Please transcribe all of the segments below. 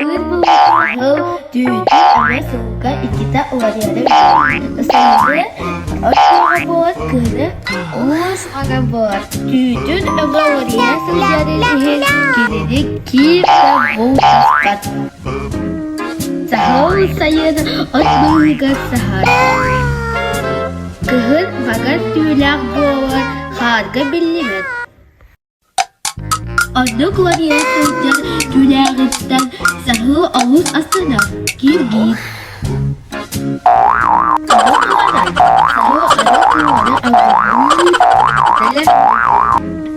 Былыр-былыргы түүтүн эмэ сылга иккитэ уларыйара үһү. Сылгы оччоҕо буолар кыһыны уус аҥа буолар. Түүтүн өҥө уларыйа сылдьарын иһин кинини киир да бултаспат. Саһыл сайын от быыһыгар саһар. Кыһын маҥан түүлээх буолан хаарга биллибэт. Оннук уларыйа сылдьар түүлээҕиттэн саһыл олус астынар, кииргиир. Ону туһанан саһыл аны кууланы албынныыр, бэлэмниир.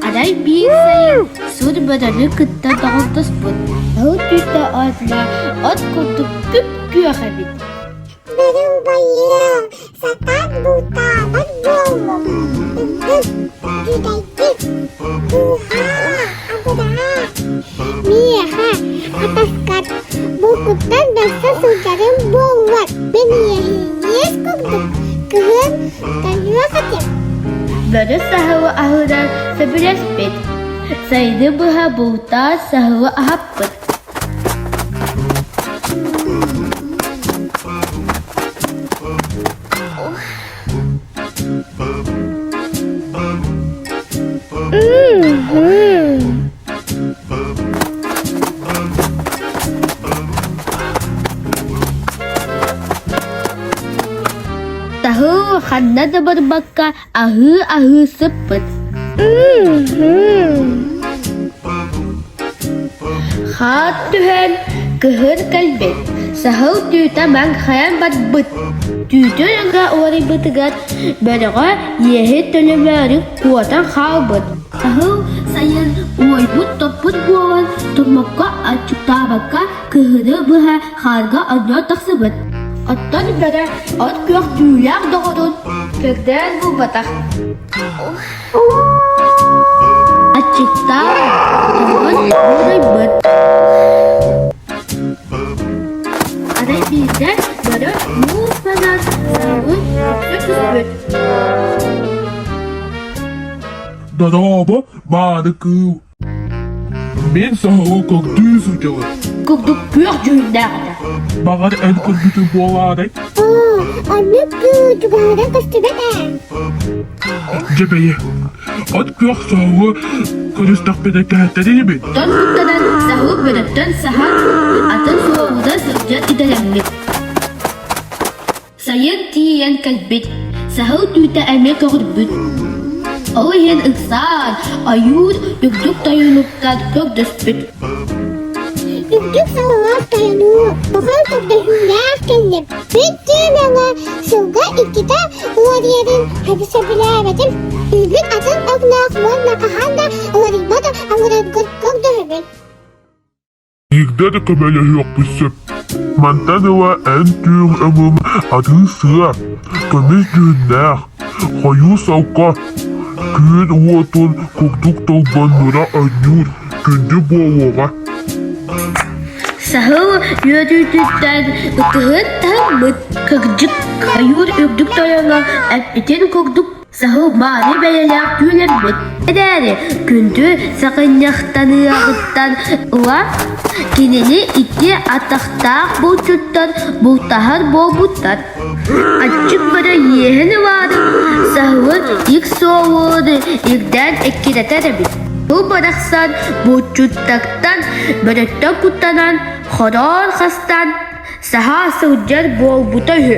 Арай биир сайын сур бөрөнү кытта доҕордоспут. Саһыл түүтэ оонньо от курдук күп-күөх эбит. Бөрө убайыа, сатаан бултаабат буоллум. Ындык, дьүдэйдик, быыһаа, абыраа. Миэхэ, атаскар, булкуттан бэрсэ сылдьарым буоллар, мин иэһиниэс курдук кыһын тойуох этим. Бөрө саһылы аһыырар сөбүлэспит. Сайыны быһа бултаан саһылы аһаппыт. Таһыы ханна да барбакка аһыы-аһыы сыппыт. Хаат түһэн, кыһын кэлбит, саһыл түүтэ маҥхайан барбыт. Түүтүн ыга уларыйбытыгар бөрөҕө иэһи төлөмөөрү куотан хаалбыт. Саһыл сайын уойбут-топпут буолан турмакка аччыктаабакка кыһыны быһа хаарга онньоон тахсыбыт. Оттон бөрө от күөх түүлээх доҕорун көрдөөн булбатах. Аччыктаан, тоҥон уурайбыт. Арай биирдэ бөрө муус банан саһылын үксэ түспүт. Дорообо, мааны кыыл. Мин саһылы көрдүү сылдьабын. Курдук күөх дьүһүннээх этэ. Баҕар эн көрбүтүҥ буолаарай? Оо, оннук кыыл чугаһынан көстүбэт ээ. Дьэ бэйэ, от күөх саһылы көрүстэхпинэ кэһэтэр инибин. Тон куттанан саһыл бөрөттөн саһан, атын суолунан сылдьар идэлэммит. Сайын тиийэн кэлбит, саһыл түүтэ эмиэ көҕүрбүт. Ол иһин ыксаан, ойуур үрдүк тойонуттан көрдөспүт. Үрдүк салалаах тойонуу, тоҕо көрдөһүүлээх кэллим. Мин түүн өҥө сылга иккитэ уларыйарын сөбүлээбэтим. Үүбүн атын өҥнөөх уонна хаһан да уларыйбат аҥыраргын көрдөһөбүн. Биирдэ да көмөлөһүөхпүт сөп. Мантан ыла эн түүҥ өҥүҥ атыы сыа, көмүс дьүһүннээх, хойуу солко, күн уотун курдук толбоннура оонньуур күндү буолуоҕа. Саһыл үөрүүтүттэн ытыһын таһыммыт, кырдьык ойуур үрдүк тойоно эппитин курдук Саһыл баары бэйэлээх түүлэрбит эрээри, күндү саҕынньахтаныаҕыттан ыла кинини икки атахтаах булчуттар бултаһар буолбуттар. Аччык бөрө иэһин ылаары саһылы ик суолун ирдээн эккирэтэр эбит. Бу барахсан булчуттартан бөрөттөн куттанан, хороон хастан саһа сылдьар буолбута үһү.